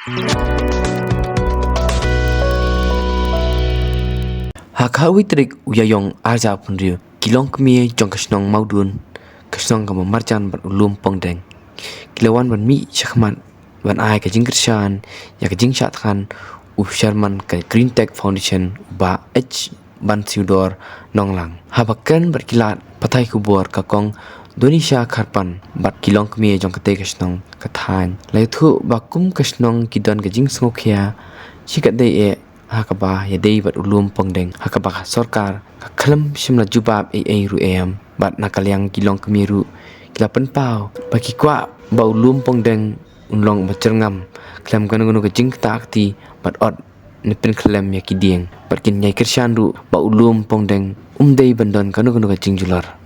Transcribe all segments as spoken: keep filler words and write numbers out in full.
Ha ka khatwei tarik u Ïaïong arhajar arphew hynriew, ki longkmie jong ka shnong Mawdun, ka shnong kaba marjan bad u lum Pongdeng, ki la wan ban mih shakhmat ban ai ka jingkyrshan ïa ka jingshah thngan u chairman ka Green Tech Foundation, u Bah H Bansiewdor Nonglang. Haba kren bad ki lad pathai khubor, ka Kong Donisha Kharpan bad ki longkmie jong katei ka shnong ka thaiñ la ïathuh ba kum ka shnong ki don ka jingsngewkhia shikatdei eh ha kaba ïadei bad u lum Pongdeng, ha kaba ka sorkar ka khlem shym la jubab ei ei ruh em. Bad na ka liang ki longkmie ruh ki la pynpaw ba ki kwah ba u lum Pongdeng un long ba jyrngam khlem kano kano ka jingktah kti bad ot ne pynkhlem ïa ki dieng. Bad kin ïai kyrshan ruh ba u lum Pongdeng um dei ban don kano kano ka jingjulor.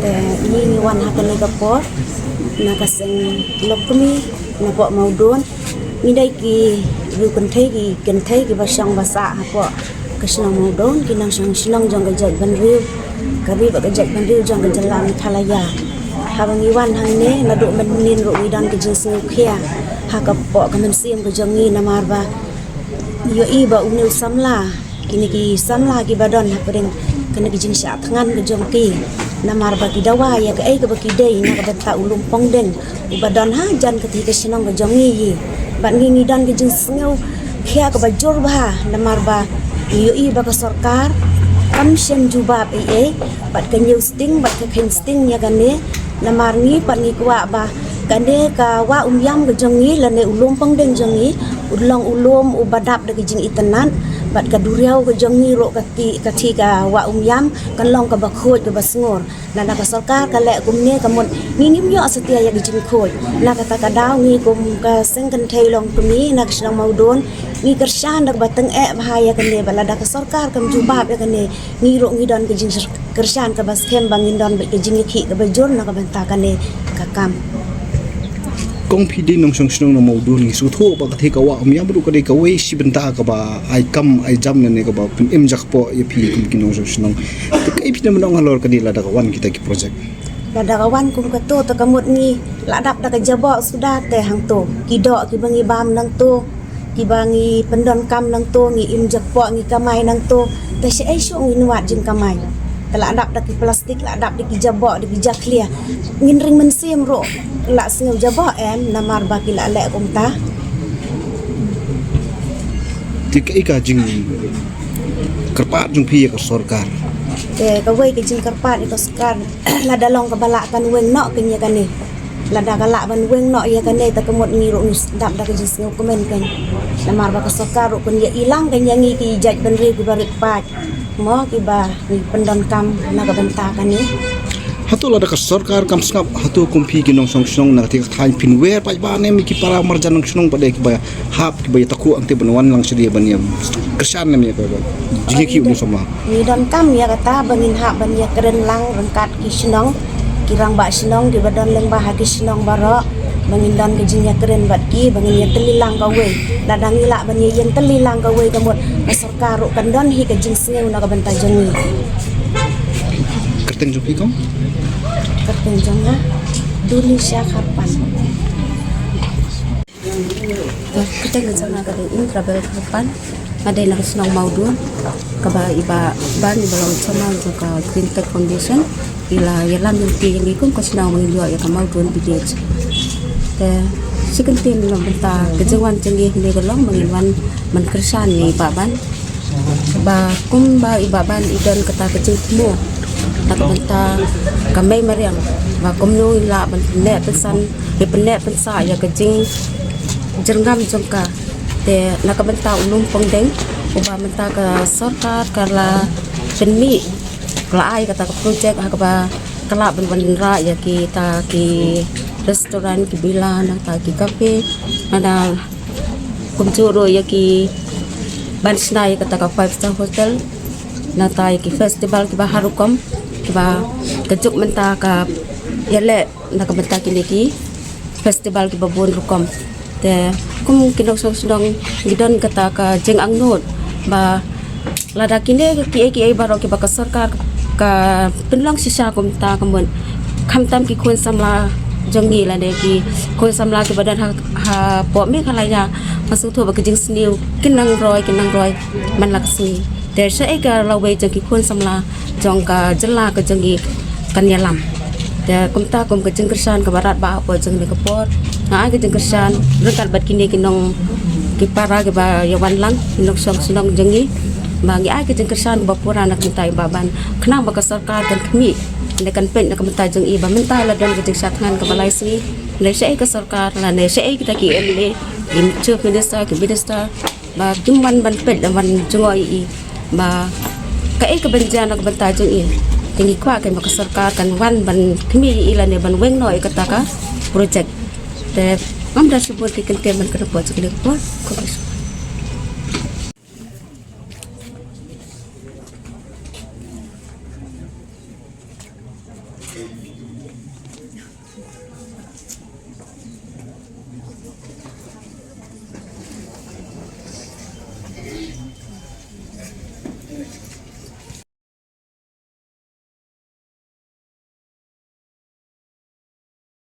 Te ngi ngi wan ha kane ka por na ka seng longkmie na poh Mawdun. Ngi dei ki riew kynthei, ki kynthei kiba shong ba sah hapoh ka shnong Mawdun, ki nongshong shnong jong ka jaitbynriew ka ri bad ka jaitbynriew jong ka jylla Meghalaya. Haba ngi wan hangne naduh mynnin ruh ngi don ka jingsngewkhia ha ka poh ka mynsiem ka jong ngi, namar ba ngi ïohi ba une u samla, kine ki samla kiba don hapdeng kane ka jingshah thngan ka jong ki, namar ba ki dawa ïa kaei kaba ki dei na ka bynta u lum Pongdeng uba don hajan katei ka shnong ka jong ngi. Bad ngi ngi don ka jingsngewkhia kaba jur bha namar ba ngi ïohi ba ka sorkar kam shym jubab ei ei bad ka ñiew sting bad ka kheiñ sting ïa kane. Namar ngi pat ngi kwah ba kane ka Wah Umiam ka jong ngi lane u lum Pongdeng jong ngi un long u lum uba dap da ka jingitynnad bad ka duriaw ka jong ngi ruh ka thie, ka thie ka Wah Umiam kan long kaba khuid kaba sngur. Lada ka sorkar ka leh kumne ka mut ngi ngim ïoh satia ïa ka jingkhuid. Na kata ka daw ngi kum ka seng kynthei longkmie na ka shnong Mawdun ngi kyrshan da kaba tyngeh bha ïa kane, ba lada ka sorkar kam jubab ïa kane ngi ruh ngi don ka jingkyrshan kaba skhem ba ngin don bad ka jingïakhih kaba jur na ka bynta kane ka kam. Kong, phi dei nongshong shnong na Mawdun, ngi sngewthuh ba katei ka Wah Umiam ruh ka dei kawei shi bynta kaba ai kam ai jam ne kaba pynim jakpoh ïa phi kum ki nongshong shnong. Te kaei phi nang ong halor kane lada ka wan kita ki project? Lada ka wan kum kato te ka mut ngi la dap da ka jaboh suda te hangto. Ki doh kiba ngi bam nangto, kiba ngi pyndonkam nangto, ngi im jakpoh, ngi kamai nangto. Te shaei shuh ngin wad jingkamai? Te la dap da ki plastik, la dap da ki jaboh, da ki jakhlia. Ngin ring mynsiem ruh la sngew jaboh em namar ba ki la leh kumta. Te kaei ka jingkyrpad jong phi ïa ka sorkar? Te kawei ka jingkyrpad ïa ka sorkar, lada long kaba lah kan weng noh kane ïa kane. Lada ka lah ban weng noh ïa kane te ka mut ngi ruh ngi dap da ka jingsngewkmen kan. Namar ba ka sorkar ruh kan ïa ilang kan ïa ngi ki jaitbynriew kiba rit paid, mo, kiba ngi pyndonkam na ka bynta kane. Hato lada ka sorkar kam sngap, hato kum phi ki nongshong shnong na katei ka thaiñ phin wer paidbah ne em ki para marjan nongshong shnong pat de kiba hap kiba ïa takhuh hangtei ban wan lang sha de ban ïa kyrshan ne em ïa ka jingïakhih u samla? Ngi donkam ïa kata ba ngin hap ban ïakren lang ryngkat ki shnong, ki rangbah shnong kiba don lyngba ha ki shnong baroh, ba ngin don ka jingïakren bad ki, ba ngin ïatylli lang kawei. Lada ngi lah ban ïa ïatylli lang kawei ka mut ka sorkar ruh kan don hi ka jingsngew na ka bynta jong ngi. Kyrteng jong phi, Kong? Kyrteng jong nga Dunisha Kharpan. Kyrteng ka jong nga ka dei Indrabel Kharpan. Nga dei na ka shnong Mawdun. Kaba i Bah Ban, i ba long chairman jong ka Green Tech Foundation, i la ïalam lynti ïa ngi kum ka shnong ba ngin ïoh ïa ka Mawdun village. Te shi kyntien na bynta ka jingwan jong ngi hangne ka long ba ngin wan ban kyrshan ïa i Bah Ban. Ba kumba i Bah Ban i don kata ka jingthmu na ka bynta ka mei mariang, ba kumno i lah ban pynneh pynsan, i pynneh pynsah ïa ka jingjyrngam jong ka. Te na ka bynta u lum pongdeng uba mynta ka sorkar ka la pynmih, ka la ai kata ka project ha kaba ka lah ban wanrah ïa kita ki restaurant, ki villa, nangta ki cafe, nangta kumjuh ruh ïa ki ban shna ïa kata ka five star hotel, nangta ïa ki festival kiba har rukom kiba ka juk mynta ka ïaleh na ka bynta kine ki festival kiba bun rukom. Te kum ki nongshong shnong ngi don kata ka jingangnud ba lada kine kiei kiei baroh kiba ka sorkar ka pynlong shisha kumta ka mut, khamtam ki khun samla jong ngi lane ki khun samla kiba don ha, hapoh Meghalaya, nga sngewthuh ba ki jingsniew kin nang roi, kin nang roi man la ka sngi. Te shaei ka lawei jong ki khun samla jong ka jylla ka jong ngi kan ïalam. Te kumta kum ka jingkyrshan kaba radbah hapoh jong kane ka por, nga ai ka jingkyrshan ryngkat bad kine ki nong, ki para kiba ïa wan lang, ki nongshong shnong jong ngi, ba ngi ai ka jingkyrshan kaba pura na ka bynta ba ban khnang ba ka sorkar kan khmih ne kan peit na ka bynta jong ngi ba mynta la don ka jingshad thngan kaba lai sngi, ne shaei ka sorkar lane shaei kita ki M L A, ki chief minister, ki minister, ba kim wan ban peit, ban jngoh ïa ngi ba kaei ka ban jia na ka bynta jong ngi. Te ngi kwah kein ba ka sorkar kan wan ban khmih ïa ngi lane ban weng noh ïa kata ka project. Te ngam da shibun ki kyntien ban kynmaw jong ngi.